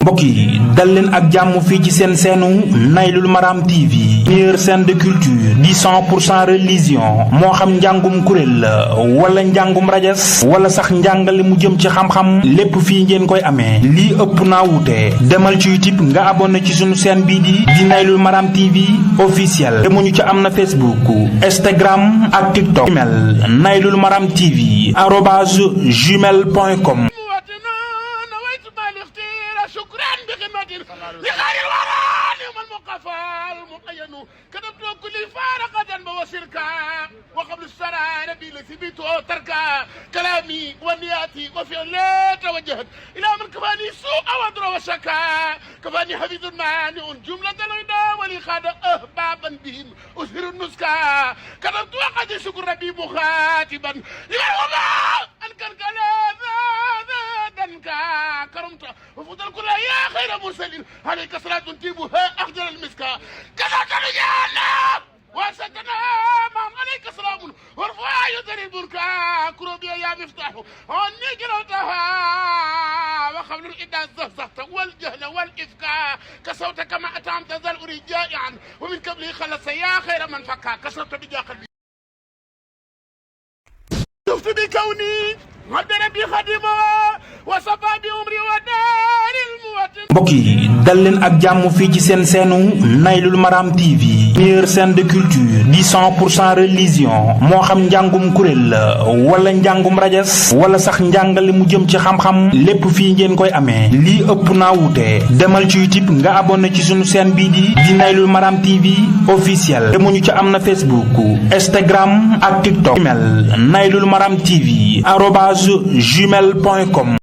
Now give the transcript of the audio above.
mbokk yi dal leen ak jàmm fii ci seen seenu Naylul Maram TV meilleure chaîne de culture di 100% religion moo xam njàngum kuréel la wala njàngum rajas wala sax njàngale mu jëm ci xam-xam lépp fii ngeen koy amee lii ëpp naa wuute demal ci YouTube nga abonné ci sunu chaîne bii di Naylul Maram TV officiel demuñu ci am na Facebook Instagram ak TikTok email Naylul Maram TV @gmail.com. شكرا بخدمة لخير الورى يوم المقفى المقين كتبت كل فارق ذنب وشركا وقبل السرى نبي لثبيت تركا كلامي ونياتي وفعلي توجهت الى من كفاني سوء وضر وشكا كفاني حفيظ مانع جملة الهدى ولي خاد اهبابا بهم اسهر النسكا كتبت وقد شكر ربي مخاطبا لمن وما انكر كلام كرمت وفضل كل يا خير مرسلين عليك صلاة تجيبها أخجل المسكا كذاك رجالنا وستنا مام عليك سلام ورفع يدري البركة كروبيا يا مفتاح عني جلوتها وخبر الإداء الزهزهت والجهل والإفكاء كسوت كما أتعمت ذا الأري جائعا ومن قبله خلص يا خير من فكا كسرت بجا قلبي شفت بكوني عبد ربي خادمه وصفى بأمري ودار الموطن. mbokk yi dal leen ak jàmm fii ci seen seenu Naylul Maram TV meilleure chaîne de culture di 100% religion moo xam njàngum kuréel la wala njàngum rajas wala sax njàngale mu jëm ci xam-xam lépp fii ngeen koy amee lii ëpp naa wuute demal ci YouTube nga abonné ci sunu chaîne bii di Naylul Maram TV officiel demuñu ci am na Facebook Instagram ak TikTok email Naylul Maram TV @gmail.com.